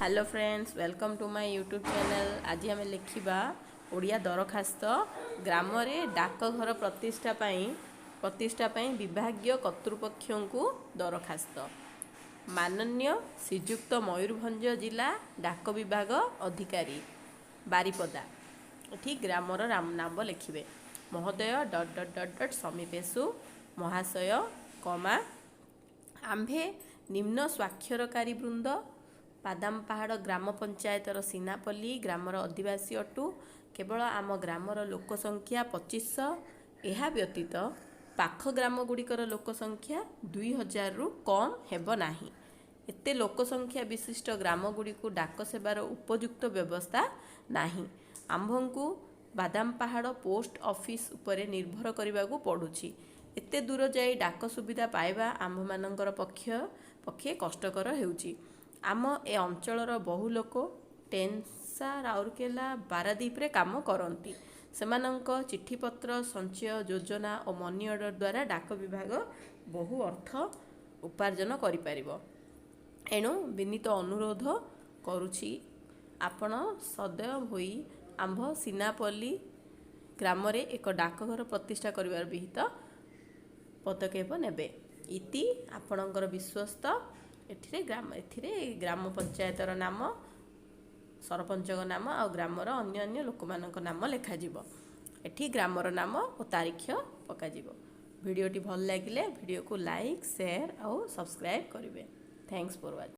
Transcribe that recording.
Hello friends, welcome to my YouTube channel. ଆଜି ଆମେ ଲେଖିବା ଓଡ଼ିଆ ଦରଖାସ୍ତ, ଗ୍ରାମରେ ଡାକଘର ପ୍ରତିଷ୍ଠା ପାଇଁ ବିଭାଗୀୟ କର୍ତ୍ତୃପକ୍ଷଙ୍କୁ ଦରଖାସ୍ତ। ମାନନୀୟ ଶ୍ରୀଯୁକ୍ତ ମୟୂରଭଞ୍ଜ ଜିଲ୍ଲା ଡାକ ବିଭାଗ ଅଧିକାରୀ, ବାରିପଦା। ଏଠି ଗ୍ରାମର ନାମ ଲେଖିବେ। ମହୋଦୟ ଡଟ୍ ଡଟ୍ ଡଟ୍ ଡଟ୍ ସମୀପେଷୁ ମହାଶୟ କମା, ଆମ୍ଭେ ନିମ୍ନ ସ୍ୱାକ୍ଷରକାରୀ ବୃନ୍ଦ ବାଦାମ ପାହାଡ଼ ଗ୍ରାମ ପଞ୍ଚାୟତର ସିନାପଲ୍ଲୀ ଗ୍ରାମର ଅଧିବାସୀ ଅଟୁ। କେବଳ ଆମ ଗ୍ରାମର ଲୋକ ସଂଖ୍ୟା 2500, ଏହା ବ୍ୟତୀତ ପାଖ ଗ୍ରାମ ଗୁଡ଼ିକର ଲୋକ ସଂଖ୍ୟା 2000ରୁ କମ୍ ହେବ ନାହିଁ। ଏତେ ଲୋକ ସଂଖ୍ୟା ବିଶିଷ୍ଟ ଗ୍ରାମ ଗୁଡ଼ିକୁ ଡାକ ସେବାର ଉପଯୁକ୍ତ ବ୍ୟବସ୍ଥା ନାହିଁ। ଆମ୍ଭଙ୍କୁ ବାଦାମ ପାହାଡ଼ ପୋଷ୍ଟ ଅଫିସ ଉପରେ ନିର୍ଭର କରିବାକୁ ପଡ଼ୁଛି। ଏତେ ଦୂର ଯାଇ ଡାକ ସୁବିଧା ପାଇବା ଆମ୍ଭମାନଙ୍କର ପକ୍ଷେ କଷ୍ଟକର ହେଉଛି। ଆମ ଏ ଅଞ୍ଚଳର ବହୁ ଲୋକ ଟେନ୍ସା, ରାଉରକେଲା, ପାରାଦ୍ୱୀପରେ କାମ କରନ୍ତି। ସେମାନଙ୍କ ଚିଠିପତ୍ର ସଞ୍ଚୟ ଯୋଜନା ଓ ମନି ଅର୍ଡ଼ର ଦ୍ୱାରା ଡାକ ବିଭାଗ ବହୁ ଅର୍ଥ ଉପାର୍ଜନ କରିପାରିବ। ଏଣୁ ବିନୀତ ଅନୁରୋଧ କରୁଛି, ଆପଣ ସଦୟ ହୋଇ ଆମ୍ଭ ସିନାପଲ୍ଲୀ ଗ୍ରାମରେ ଏକ ଡାକଘର ପ୍ରତିଷ୍ଠା କରିବାର ବିହିତ ପଦକ୍ଷେପ ନେବେ। ଇତି ଆପଣଙ୍କର ବିଶ୍ୱସ୍ତ। ଏଥିରେ ଗ୍ରାମ ପଞ୍ଚାୟତର ନାମ, ସରପଞ୍ଚଙ୍କ ନାମ ଆଉ ଗ୍ରାମର ଅନ୍ୟ ଅନ୍ୟ ଲୋକମାନଙ୍କ ନାମ ଲେଖାଯିବ। ଏଠି ଗ୍ରାମର ନାମ ଓ ତାରିଖ ପକାଯିବ। ଭିଡ଼ିଓଟି ଭଲ ଲାଗିଲେ ଭିଡ଼ିଓକୁ ଲାଇକ୍, ସେୟାର ଆଉ ସବସ୍କ୍ରାଇବ୍ କରିବେ। Thanks for watching.